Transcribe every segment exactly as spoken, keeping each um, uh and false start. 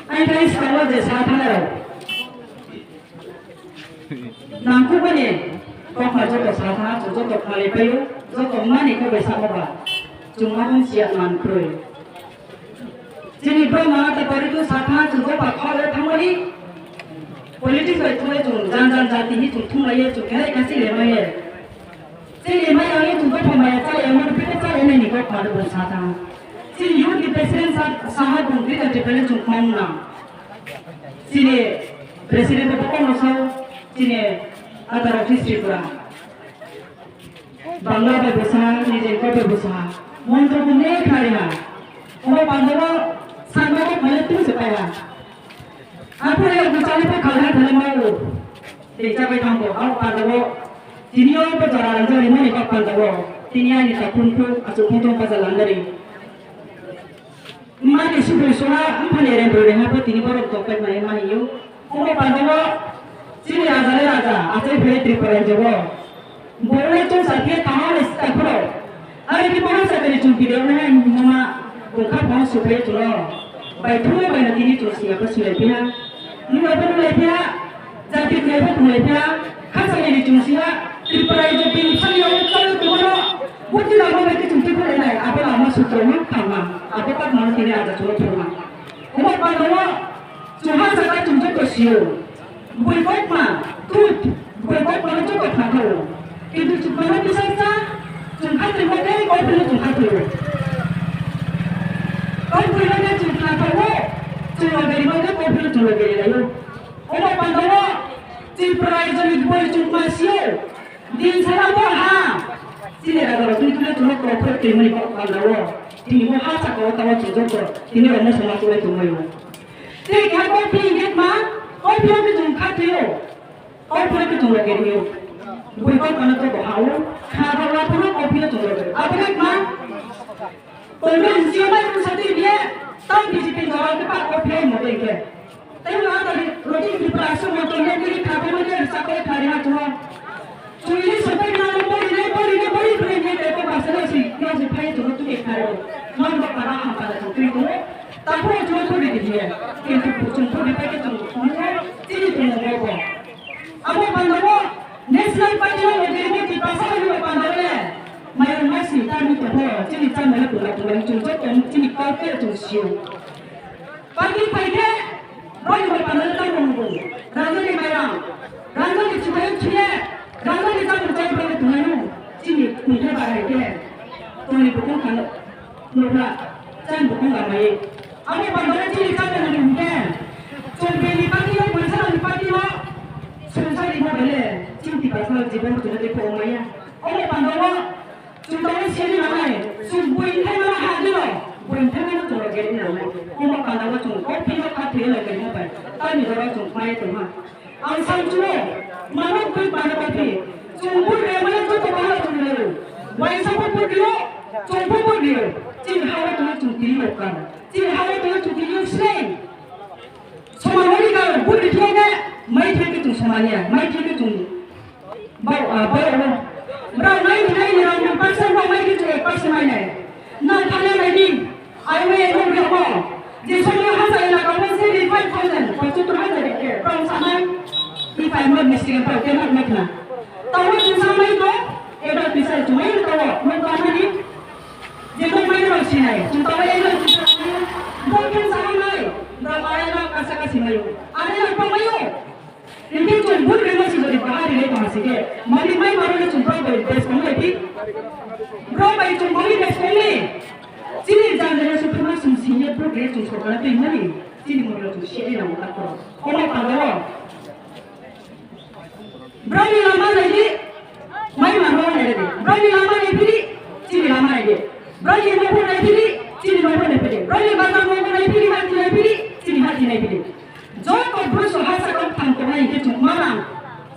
Ai thai salo je sa thana rok. Nangkukmani kokma joto sa thana, chwng joto khnalai paio, joto mani kok bai samo ba. Chwng ma hwn siya man kroi. Chini bro ma ta pari tu sa thana, chwng joto kha le thangmani. Politics bai thwngwi chwng jan jan jati hi chwng thumlaiye, chwng khe kasi le maiye. Chini maya ang chwng bwtha maya chaya mani pita chaya nini kok padu bo sa thang. Chini youth ni president sa, saha bung pita develop chwng khong na. Chini president bo kono sa, chini adar office Tripura. Bangla bai bo sa, nijeni kok bai bo sa. Mon to bung ne khari ha. Omo pandoro sangma kok male tu se paya. Aphuru yakni chaliphai khalai khalai mao. Tei chabai thango, o pandao. Tini o bo jora rang jani mani kok pandao. Tini ani ta phun phun, achu phun thong paja langari. Mani sugri sona, amphani rem rure ha, tini borok tokpai mani mani yo. Omo pandao, chini raja le raja, achai phai Tripura jogo. Borok le chwng sakhe kaham le sita phuro. Ari ki bono sakari chwng pide ono hai mama bungkha phone supai chwlo. Bai thumai bai na tini chwng siya pa sulai pia. Nung bai pa nung lai pia. Jati nung bai pa nung lai pia. Khasa ni chwng siya. Tripura ijo pin chang yo chang yo tumano. Buti la mo bai ki chwng tipu lai nai. Abo la mo sutro mo khama. Abo tak mo tini aja chwlo thuma. Omo pandao. Chwng ha saka chwng joto sio. Bui kok ma, tut, bui kok ma joto kha kho. Kintu chwng ma kisa sa, chwng kha twi ma tei kok philo chwng kha twi. Kok bui ma chwng kha kho, chwng lo gari ma kok philo chwng lo gari layo. Omo pandao, chwng prai jani bui chwng ma sio. Din sara bo ha. Chini raga rok twi twi chwng kok philo twi mani kok pandao. Tini mo ha saka o tawa chwng joto, tini rok mo sama chwng twi mayo. Tei kha kok philingkhe ma, kok philok khe chwng kha thwio. Kok philok khe chwng logeriyo. Bui kok phano to bo hao. Kha kha la phano kok philok chwng logeriyo. Abo khe ma, Congress ni sio mai kung sati biye, tam B J P jora khe pa kok philok mo tei khe. Tei ma ta ri, roti Tripura aswk mo to logeri kha kha ma khe sa kok kha ri ha chwng. Chwngni sopai nang bori nai, bori nai, bori bori nai, tei ko basa nasi, nasi phai chwng tu ke khai ro. Man bo para ha para chwng twi ko. Ta ko chwng ko di di ye. Kintu chwng ko di pai ke chwng ko. Chini chwng ko ko. Abo pandao, National Party no le de ki pasa ni pandao le. Mai nasi ta ni ko ho, chini cha mai ko la ko chwng chwng ko chini ka ke chwng sio. Party phaikhe, boni bai pandai tang tongo. Rajani mairang, rajani chumai chune, rajani chamung chai bai tongmano. Chini kunthai barai khe, tongni bukung khano, nukla, chani bukung lamai. Abo pandai chini chamung hwnkhe, chwng bini party no, bwsarokni party no, sungsari mo bele, chini Tiprasa jibon chuna de phomaya. Abo pandao, Chwng tabuk sini nangnai, chwng buini thai mano ha dino, buini thai mano chwng rok geri nangnai. Omo kana o chwng o phino kha thwi lai geri no bai. Tamni jora chwng khlai tongma. Ang sam chuo, mano kwi mano kha thwi. Chwng bui re mano joto bahai chwng lai. Waisa bo bui dio, chwng bo bui dio. Chini ha o tong chwng tiri yok kan. Chini ha o tong chwng tiri yok sleng. Soman wari ka bui ri thai na, mai thai ke chwng soman ya, mai thai ke chwng Bau, ah, bau, bau. Bro, nai, nai, nai, nai, percent bau mai gitu, percent mai nai. Nang thangya nai ni, ai mai ai mai mo. Je somo hajar elaka mo seventy five thousand, pachuttur hajar ke, bro, sanai. If I am not mistaken, bro, cannot make na. Tawo je samai to, eba pisai chumai tawo, mo kamani. Je mo mai ro sinai, chum tawo eba pisai. Bro, ken sanai, bro, ai na kasa kasi mayo. Are na pamayo. Hingke chwng bui rwma si jodi bahai rwlai tongma si khe, mani mai maro le chwng bro bai bes kong lai phi? Bro bai chwng bui bes kong le? Chini jan jani su phama sum si ye bro bai chwng sorkar twi mani, chini moro chwng si ai nang ta ko. Kono pagalo. Bro ni lama lai di, mai maro lai di. Bro ni lama lai phiri, chini lama lai di. Bro ni mo lai phiri, chini mo lai phiri. Bro ni bazar mo lai phiri, hati lai phiri, chini hati lai phiri. Joto bwswk hasa kok thang tongnai hwnkhe chwng ma rang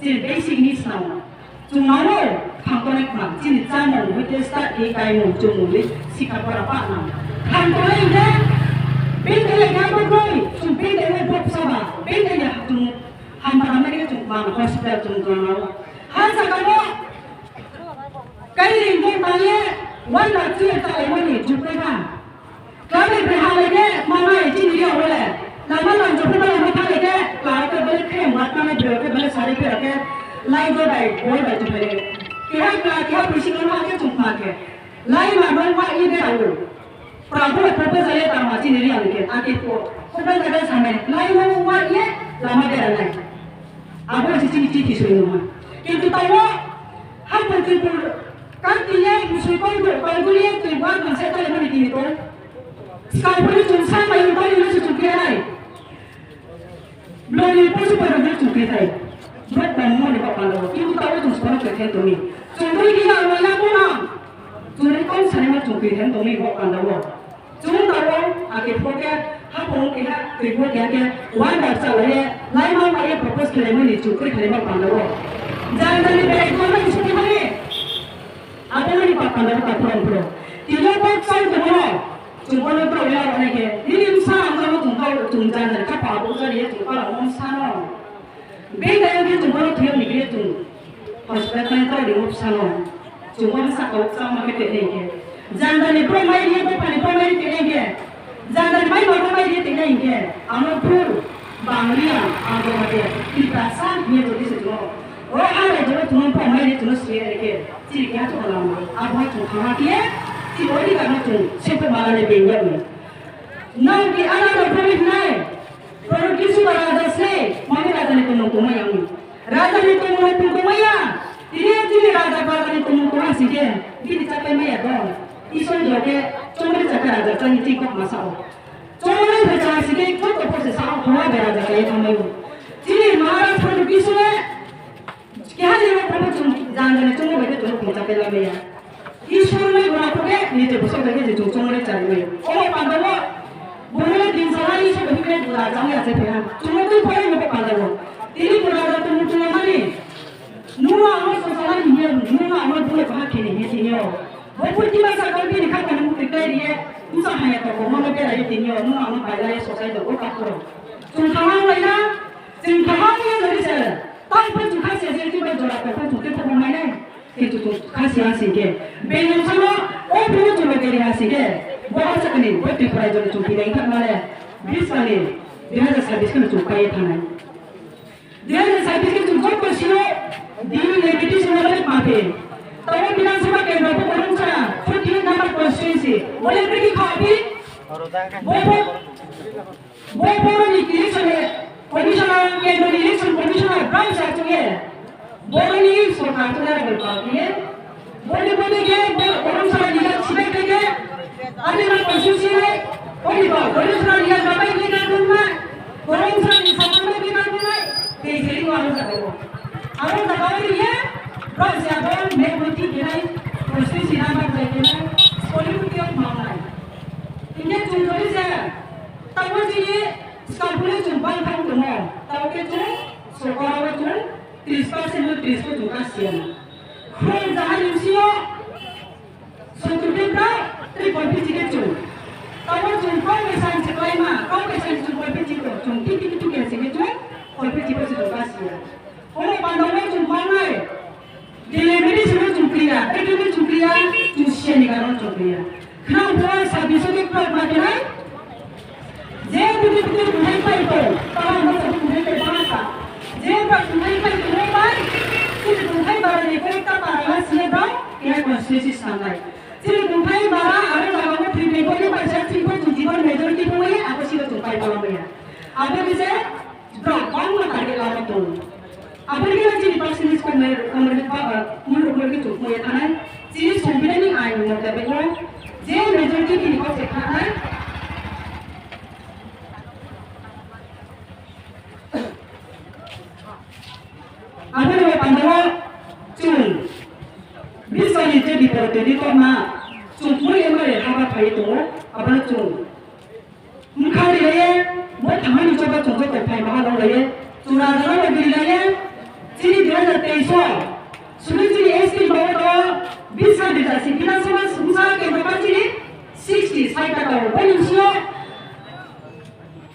chini basic needs nao. Chwng nao thang tongnai khna chini chamung hwnkhe start khe kaimung chumung ni sikha pora pa nao. Thang tongnai hwnkhe bini lai kha bo goi chwng bini lai bo saba bini lai chwng hampa hamya khe chwng ma hospital chwng nao. Hasa kamo Kaini hwnkhe tangye one lakh twi talaimani juknai kha. Kami bre hamlaide manai chini ri hole. Boi bai tongphai. Keha kla, keha bwswk no hakhe chwng kha khe. Lai ma no ma i de ang. Prabhu le propose ale ta ma chini ri ang khe. Ake ko. Khobra jaga samai. Lai ma ma ye lama de nai. Abo si chini chithi soi no ma. Kintu tawo ha purti pur kan tiye musui koi koi koi ye tui bar kan se tole mani tini to. Skau puri chwng sa mai koi ni su chukya nai. Blongni posu pai rok chukri thai. Bro tongmo ni kok panda wo. Kintu tawo chwng sono khe khe tongni. Chwng bui di na wala ko na. Chwng ri kong sani ma chukri thai tongni kok panda wo. Chwng tawo ake phoke ha pong ke ha twi phoke ke wan da cha le. Lai ma ma ye propose khe le mani chukri khe le ma panda wo. Jan jan ni bai ko ma chukri thai. Abo ni kok panda wo ka phrang phro. Tilo kok sai tongmo. Chwng bono borok ya rwnai khe, nini bwsa ang bono chwng kha, chwng jan jan kha pa bo jani ya chwng kha rok mung sano. Beng dayang khe chwng bono thwiyo ni khe chwng hospital thani tei ringo bwsano. Chwng bono saka o chama khe tei khe. Jan jan ni borok mai riya, bopha ni borok mai tei khe. Jan jan ni mai borok mai riya tei khe. Ano phur bang riya, ang bono khe tiprasa hiya jodi se chwng. O ha le jodi chwng bono mai riya chwng sriya khe. Chini keha chukha lama, abo hai chukha ma khe, chini odi kano chung, sepe mala le beng yag ni. Nang ki ana no puri nai, puru kisu ba raja se, mami raja ni tumung tumung yang ni. Raja ni tumung tumung tumung ya, ini yang chini raja raja ni tumung tumung si ke, bini chapai maya dong. Ison joke, chomri chapai raja chani chikok masa o. Chomri raja si ke, kok kok se sa o, hawa be raja kaya kamayo. Chini maharaj puru kisu le, Kehani rok phano chwng jang jani chwngno bai khe chwngno thwngcha khe lamaya. Ishwar nai gora khe nite bwswk bai khe je chwng chwngno chari maya. Omo pandao bono din sana Ishwar bai khe gora chang ya se pheha. Chwngno twi phai no pandao. Tini gora da tung tung mani. Numa amo sosana hiya, numa amo bule baha khini hiya tini o. Bo purti masa kal bini kha kanu mukti kai riye. Usa haya to ko mono bera ye tini o. Numa amo bai lai sosai do o kapro. Chwng khamang lai na. Chwng kaham wngya jodi se, tei bo chwng kha se se, tei bo jora kok kha chwng tei kok manai. Kintu chwng kha se ha sing khe, bini bwsano o phuru chwng keri ha sing khe, bo ha sakni bo Tripura jora chwng kiri thak male, bis kali dui hajar sabis kheno chwng pai thanai. Dui hajar sabis khe chwng joto sino di deputation wale mape. Tabo Bidhan Sabha kendro bo Koromchara forty eight number constituency. Wale bigi khapi. Bo bo Bo boroni election commissioner, kendroni election commissioner, branch achukye. Boroni sorkar achukna rwgwi pal khe. Boni boni khe bo Orom Sara ni jak sibai khe khe. Ani ma constituency le, oni ba, Orom Sara ni jak babai khe na dun ma. Orom Sara ni sakang khe na dun ma. Tei jeri ko aro jaga o. Aro jaga o ye, branch ya bo me boti khe nai, constituency number jai khe nai, political mangnai. India chungkari se. Tamo chini skang puli chwng bang thang tongo. Tamo khe chwng sokora o chwng tris percent no tris ko chwng kasiya. Khwrang jahai ni bisingo sottur bai tei kolpiti khe chwng. Tamo chwng kok bai science khlaima, kok bai science chwng kolpiti ko chwng tiki tiki khe se khe chwng kolpiti ko chwng kasiya. Omo pandao no chwng mangnai. Dile bini simi chukriya, ekini chukriya, chusiya ni karon chukriya. Khna bo sabbish ke kok ma kenai. Je bini bini bunai pai to, tama mo sa bunai pai tama sa. Je ba bunai pai to mo pai, sini bunai bara ni pai ta para la siya dong, ya constituency sangai. Sini bunai bara, aro jaga mo three pai ko ni pai sa, three pai to jiban majority ko ye, ako sini to pai pala mo ya. Abo ni se, Bro, bangma target lama tongo. Aboni khe chini percentage komnai, komnai ba, mul rok khe chukmaya thanai. Chini Songbidanni ain motabeko je majority tini kok se khanai. Aboni bo pandao chwng biswani je bipor twi tongma chwng puri emare haba phai tongo, abono chwng Mkha ri laye, bo thangmani choba chwng joto phai baha rw laye, chwng raja rw giri laye, chini dui hajar teis o, suri chini S T bawa to bis hajar jasi, Bidhan Sabha sumsa ke bapa chini sixty, sait taka o, bani bisingo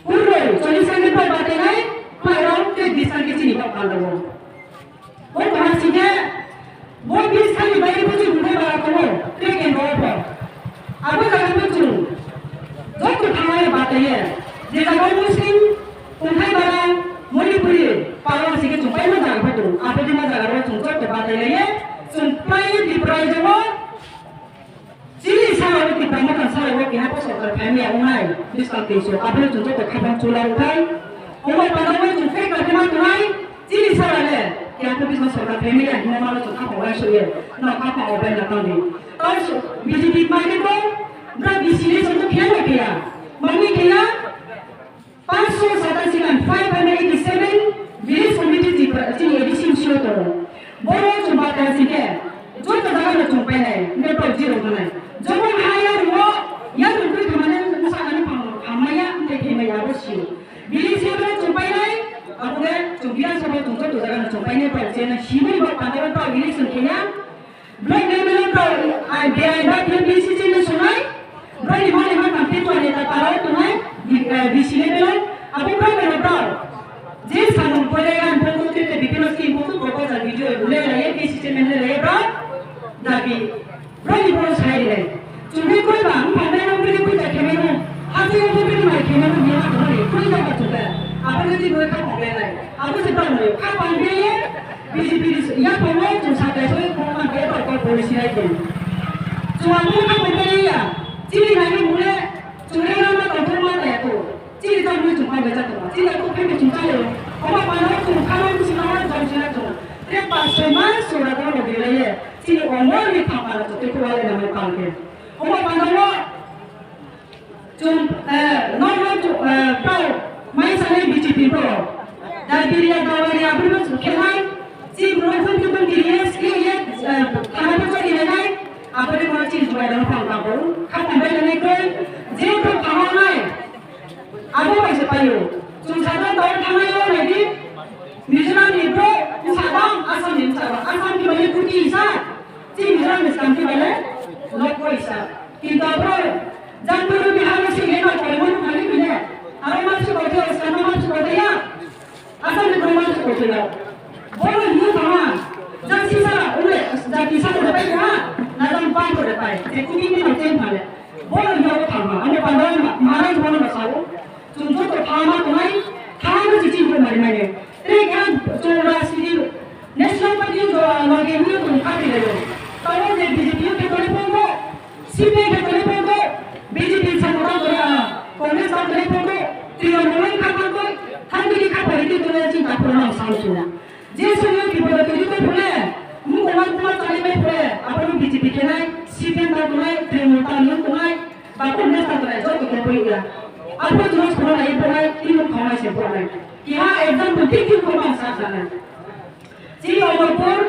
kuroi, chollish hajar pai batenai, pai rok te bis hajar chini kok panda o. Bo bahai singkhe, bo bis khani bai bo chwng thai bara tongo, tei kendro o pho. Abo jaga bo chwng joto thanglai bataiye, je jaga o Muslim tongthai bara, Manipuri, Palo singkhe chwng paima jaga pho Aboni ma jaga ro chwng joto batai laiye, chwng pai Tripura rajyo o chini sara o Tipra Motha sara o keha bo sorkar phaimaya wngnai, bwskang teisa aboni chwng joto khapang chula rwthai. Omo panda o chwng fake khe ma tongnai, chini sara le keha bo bwskang sorkar phaimaya hinwi mano chwng khapang uansukya, no khapang o bai na tangdi. Tei B J P mai khe bo bra B C le chwng khe ya khe ya, mani khe ya. Panchsho satashigan, five hundred eighty-seven village committee Tripura, chini A D C M C o tongo. Boro chwng ba kansi khe, joto jaga no chwng painai, hwnkhe tok zero tongnai. Jobon ha yarwng o, yarwng twi thangmani bwsa ani phang hamaya, hwnkhe themaya abo sio. Village level o chwng painai, abo khe chwng Bidhan Sabha chwng joto jaga no chwng painai, tok zero no himwi bo pandaro tok election khe ya. Block level o, ah, B I ba B C C ni sonai, block ni mani ma kam tei toile ta tara o tongnai, eh, B C level o, abo block level o, je samung pore ang block o tei B P L scheme bo ko ko ja video le le B C C men le le bro, dabi, block ni bro sai le. Chumui koi ba, ang pandai nang bini koi ja khemai no, hati o bini mai khemai no, bini ma koi ja ba chuka, abo ni koi ka ko le lai, abo se block ni, ka pandai ye, B J P ni ya phano chwng sakai soi khorokma khe tok tok policy rai tong. Chwng ang phano kha bai ya. Chini nai mule chwng rengna ma tong thung ma ta ya ko. Chini ta mule chwng kha bai ja tong. Chini ko phai chwng cha le. Omo pano chwng kha ma chwng ma jong chwng chwng. Tre pa soi ma sura ko lo gele ye. Chini omo ni pha pa to te ko wale na mai pa ke. Omo pano Chwng, eh, norok chwng, eh, tau mai sanai B J P borok. Da biriya dawari aboni bo chwng khenai, chi borok phun phun kiriye, ye, ye, eh, thana bo chari renai, aboni bo chini juai dano phang tabo. Kha tangbai renai koi, je to thangnai, abo bai se paio. Chwng sajak dawai thangnai o nai di, Mizoram ni bro, bwsa bang, Assam ni bwsa bang, Assam ni bai kuti isa, chi Mizoram ni skam ni bai le, lok ko isa. Kintu abo Jangpuru Bihar no singye no koimani thani bine. Aro mansi kote, oskano mansi kote ya. Asam ni koimani kote ya. Bono hiyo thama. Jang sisa ule, jang kisa ko depai ha. Na jang pan ko depai. Je kuti ni no chen thale. Bono hiyo thama. Ane pandai ma, mara bono basao. Chwng joto thama tongnai, thama no chiching ko mari mane. Tei khe chwng rajniti National Party o loge hwnwi tong kha twi laio. Tamo je B J P o khe tongwi phongo, C P I khe tongwi phongo, B J P sango tang tongwi, ah, Congress tang tongwi phongo, Trinamool wng kha tang twi, tang twi kha pori twi tongwi chini ta phuru nang sam china. Je somoy bipodo twi twi phule, mung koma koma chali mai phule, abono B J P khenai, C P M tang tongnai, Trinamool tang tongnai, ba Congress tang tongnai, joto khe pori ya. Abo jono sono nai phonai, tini khonai se phonai. Kiha example tik tik ko bang sa sanai. Chini Omorpur,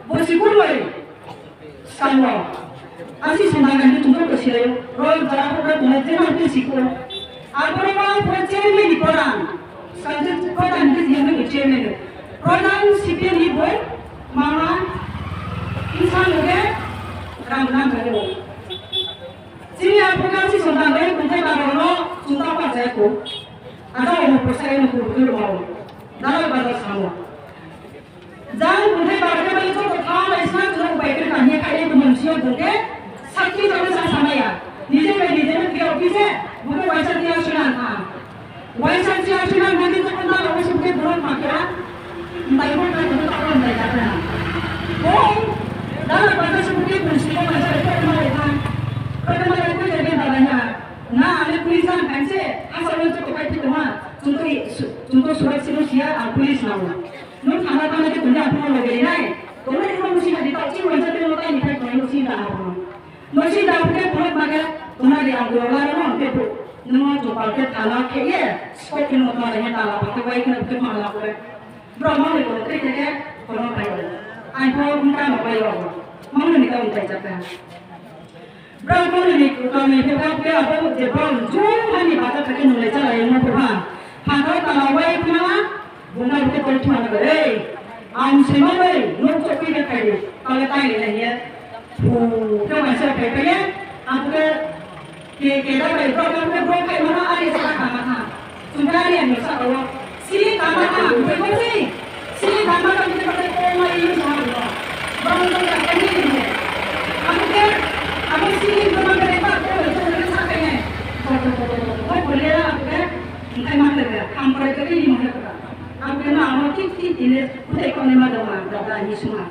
Bosikurloi, Skango. Asi Sundar Gandhi tungkol ko silayo. Roi jara pura tunai jema ke siko. Aboro ma pura chairman ni pura. Sanjay pura ni chairman ni chairman. Pradhan C P M ni boy, mama, insan loge, ram nam gani. Chini a program si songkha bai kunthai baro no chungta pa jai ko. Ada omo prosa eno ko bukul mau. Dalal bazar samo. Jang kunthai baro ke bai chok tha lai sna chok bai ke kanya kai ko mung sio bung ke sakhi jok sa samaya. Nije bai nije no kyo kise bung ke waisa kyo suna kha. Waisa chair sina nangni jokhon dala o subje borok makya, mbai bo kai bo takon bai dakna. Bo dala bata subje kunsi ko masa ko ma le khan. Ko ma le ko jage dala ya. Na ale police ang kaise asa lo to kai to ma. Chunto chunto surat sino sia a police na. Nung thana thana ke tuni aphano loge nai. Tongna ni musi hadi ta chi waisa te lo tai ni kai ko musi da aphano. Nosi da ke phone ma ke tuna di ang dua lar no ke pu. Nung to pa ke thala ke ye. Sko ke no ma le thala pa ke wai ke ke ma la ko. Bro ma le ko ke ke ko no pai. Ai ko un ka no pai ro. Ma ne ni ka un pai cha ka. Bro ko ni ko ni ke ka ke abo je bro ju ha ni ba ka ke no le cha la ye mo ko ha. Ha ko ta la wai ke na. Bungna bukhe tong thuma nago, ei, ang sima bai, nok chokwi khe khaidi, tole tai le hiya. Phu, khe waisa khe khe, ang khe, ke, ke da bai, bro, bro, bro, khai mana, ari sa kha ma kha. Chungkha ari ang sa ko. Sili kama kha, bro, bro, si. Sili kama kha, bro, bro, ko ma yu sa ko. Bro, bro, ka kani ni. Ang khe, ang sili kama kha, bro, bro, sa kha ni. Ko, ko, ko, ko, ko, ko, ko, le, ang khe. Hingkai ma khlai kha, ham khlai kha, ini ma khlai kha. Ang khe ma amo thik thik tini bwthai khonai ma dong ang dada hinwi sung ang.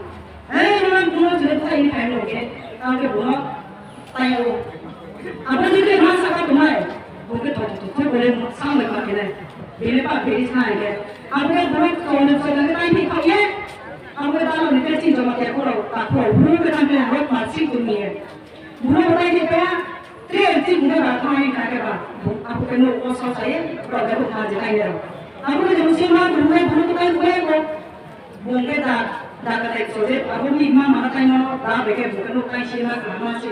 Ei, nang buno chwla bwthai hinwi phai rw khe, ang khe buno tai o. Abo ni khe ma saka tumai, bo khe thok thok thok bole sam bai ma khe nai. Bini pa bini sa khe. Abo khe buno kawni bwsai khe tai thik thok ye. Abo khe dalo ni khe chin joma khe khoro ta khoro bru khe thang khe rok ma sing tum ye. Buno bai khe ta, tre ti buno ba thang kha khe ba, apo khe no o sa sa ye, ro da ko ma je kai ro. Apo khe jong si ma buno buno ko kai ko ko. Bung khe da, da ka tai so je, abo ni ma ma kai no, da be khe buno kai si ma ka ma si.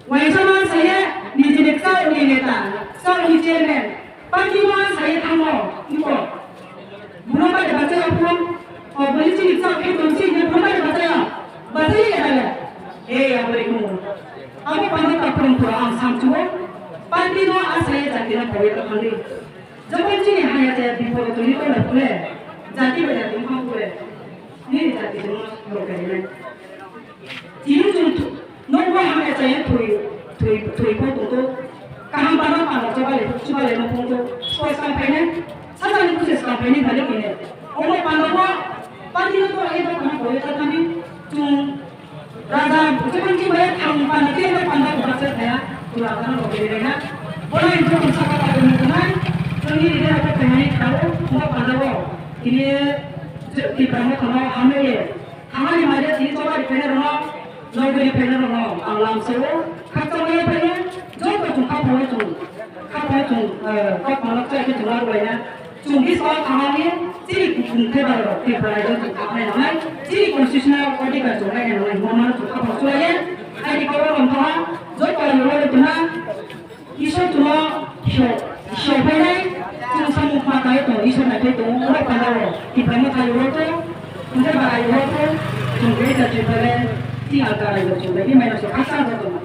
Wai sa ma sa ye, ni je ne sa ni ne ta, sa ni chairman. Party ma sa ye thamo, iko. Buno bai da bachaya phone. O boli chini chao khe tong si, buno bai da bachaya. Bachaya ya dale. He ya bori kumu. Abo pano ta phone phone ang samchuo. Party no asaya jati no pawi to khandi. Jokon chini haya jaya biporo tuli to na phule. Jati ba jati mo phule. Ni jati mo lo kare. Tini chwng thu-, nokbo hamya chaya thwi, thwi, thwi phai tongtho. Kaham bana pano chobale, chobale no phungtho. Soi swkang phainai, sajani bwse swkang phainai bale kene. Omo pano bo, party no to ai ba pano bole ta thani. Chwng raja, chwng chi bai thang pano te ba pano ko baksa thaya. Tura pano ko bele na. Bona in chwng saka ta ko nai. Chwng ni de ko phainai tao, ko pano bo. Tini, ti pano kono hamya ye. Thangani maida tini chobari phaina rwno, nogari phaina rwno, ang lamsao, khakchangmani phaina, joto chwng khaphang chwng, khaphang chwng, eh, kok manok chai khe chwng arwlaina. Chwng biskang thangani, chini kuchung khe bai rok, Tripura rajyo chwng khaphang nangnai, chini constitutional adhikar chwng naina nangnai, hwnma chwng khaphang chwlaiya, I D card rok tongma, joto rok tongma, Isor chwngno sio-, siophainai, chwng samung kma khlai tongo, Isor naithai tongo, oro pandao Tipra Motha yoro to, hwnkhai ba yoro to, chwng khe ta Tripura le, chini alka raijak chwng bai, bini maino se khaksa jotono.